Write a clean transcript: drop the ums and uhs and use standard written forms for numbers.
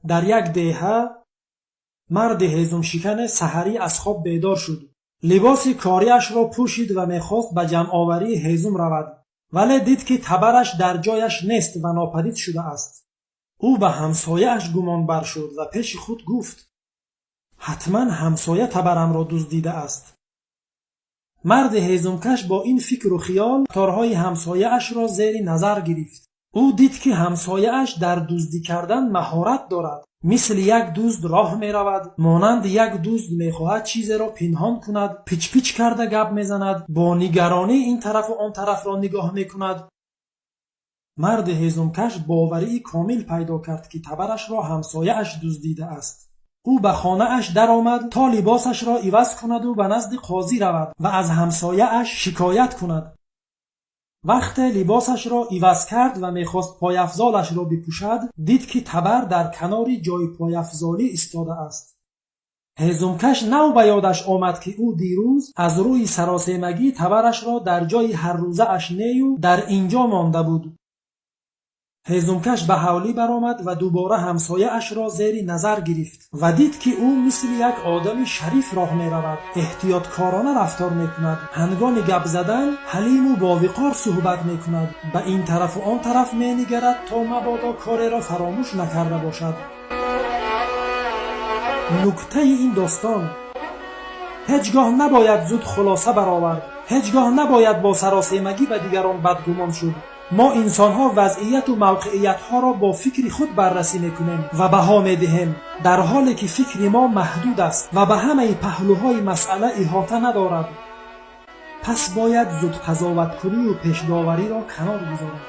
Дар як деҳа марди ҳезумшикане саҳарӣ аз хоб бедор шуд. Либоси кориашро пӯшид ва мехост ба ҷамъоварии ҳезум равад, вале дид, ки табараш дар ҷояш нест ва нопадид шудааст. Ӯ ба ҳамсояаш гумонбар шуд ва пеши худ гуфт: «Ҳатман ҳамсоя табарамро дуздидааст». Марди ҳезумкаш бо ин фикру хиёл рафторҳои ҳамсояашро зери назар гирифт. Ӯ дид, ки ҳамсояаш дар дуздӣ кардан маҳорат дорад, мисли як дузд роҳ меравад, монанди як дузд мехоҳад чизеро пинҳон кунад, пичпич карда гап мезанад, бо нигаронӣ ин тарафу он тарафро нигоҳ мекунад. Марди ҳезумкаш боварии комил пайдо кард, ки табарашро ҳамсояаш дуздидааст. Ӯ ба хонааш даромад, то либосашро иваз кунаду ба назди қозӣ равад ва аз ҳамсояаш шикоят кунад. Вақте либосашро иваз кард ва мехост пойафзолашро бипӯшад, дид, ки табар дар канори ҷойпойафзолӣ истодааст. Ҳезумкаш нав ба ёдаш омад, ки ӯ дирӯз аз рӯи саросемагӣ табарашро дар ҷои ҳаррӯзааш нею дар ин ҷо монда буд. Ҳезумкаш ба ҳавлӣ баромад ва дубора ҳамсояашро зери назар гирифт ва дид, ки ӯ мисли як одами шариф роҳ меравад, эҳтиёткорона рафтор мекунад, ҳангоми гап задан ҳалиму бовиқор суҳбат мекунад, ба ин тарафу он тараф менигарад, то мабодо кореро фаромӯш накарда бошад. Нуктаи ин достон: ҳеҷ гоҳ набояд зуд хулоса баровард, ҳеҷ гоҳ набояд бо саросемагӣ ба дигарон бадгумон шуд. Мо инсонҳо вазъияту мавқеиятҳоро бо фикри худ баррасӣ мекунем ва баҳо медиҳем, дар ҳоле ки фикри мо маҳдуд аст ва ба ҳамаи паҳлӯҳои масъала иҳота надорад. Пас бояд зудқазоваткунию пешдовариро канор гузорем.